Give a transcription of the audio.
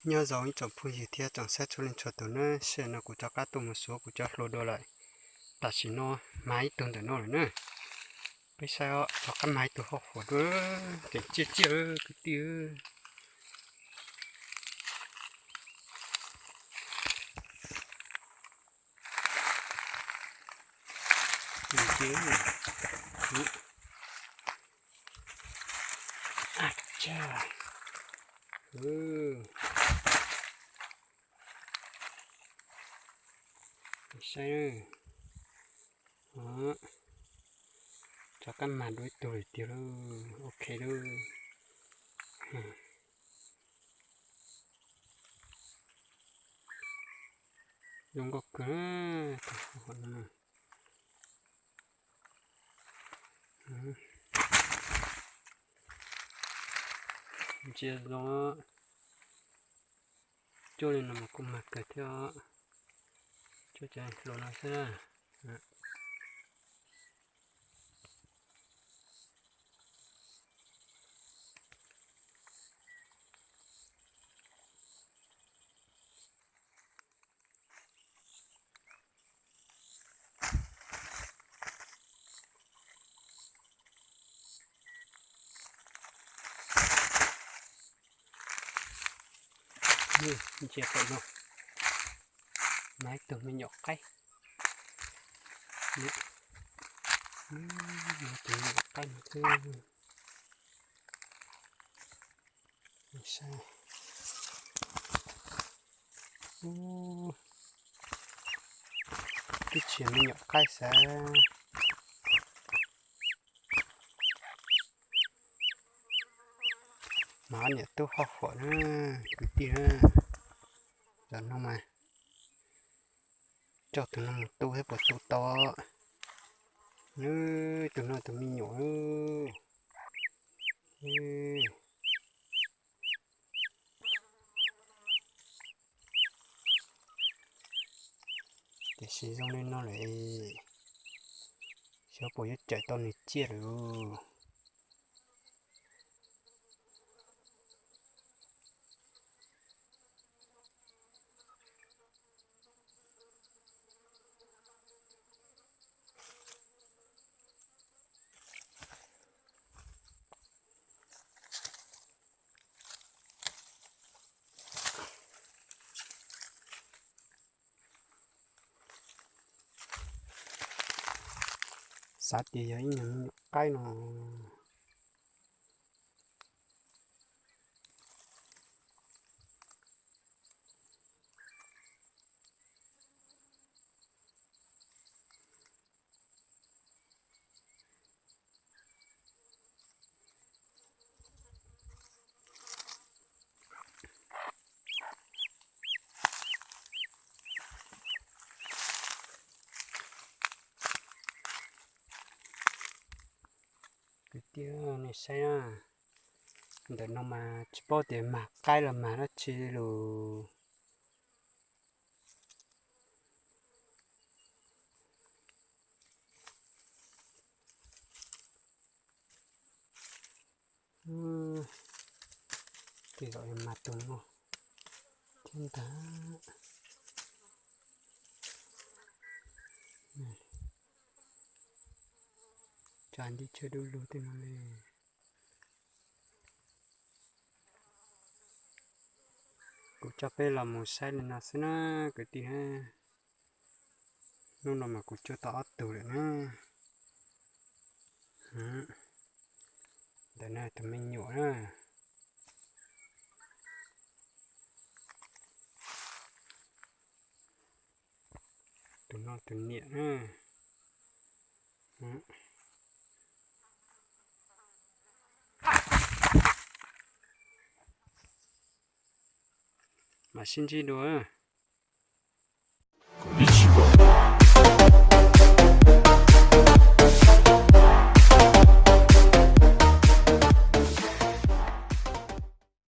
Nyob zoo ib tsoom phooj ywg thiab tsoom saib txhua leej txhua tus na, sij hawm no kuv rov qab tuaj mus xyuas kuv cov hlua dua lawm. Tam sim no mag ib tug ntawm no lawm na. Peb saib os, rov qab mag ib tug hauv qhov dua, tseem tsiaj tsiaj kwv tij. Saib, rov qab mag dua ib tug lawm tiag lauj. Ok lauj. Zoo nkauj kawg. Ntsia zoo, cuaj li no mas kuj mag kawg thiab. Cuaj cov hluas no xwb. Ntsia pem no, mag ib tug me nyuam qaib. Tus me nyuam qaib no xwb. Saib, twb tsis yog me nyuam qaib xav. Mas niam tub hoj huam na, kwv tij na. Cov no mas coj tus no mus tu thiab puas tu tau. Tus no tus me nyuam. Tiam sis zoo li no lawm, xyov puas yuav cawm tau nws ciaj lawm. Xav tias yog ib nyuag me nyuam qaib no. Kwv tij, nej saib na, ntawm no mas tsis paub tias mag qaib los mag dab tsi lus. Tej zaum yog mas tus no thiab ntag. Tsa nti tsawg du lug tej no li. Kuv coj peb los mus saib li no xwb na kwv tij na. Hnub no mas kuv cuab tau ob tug lawm na. Ntawm no tus me nyuam na. Tus no tus niam na. Mam sib ntsib dua.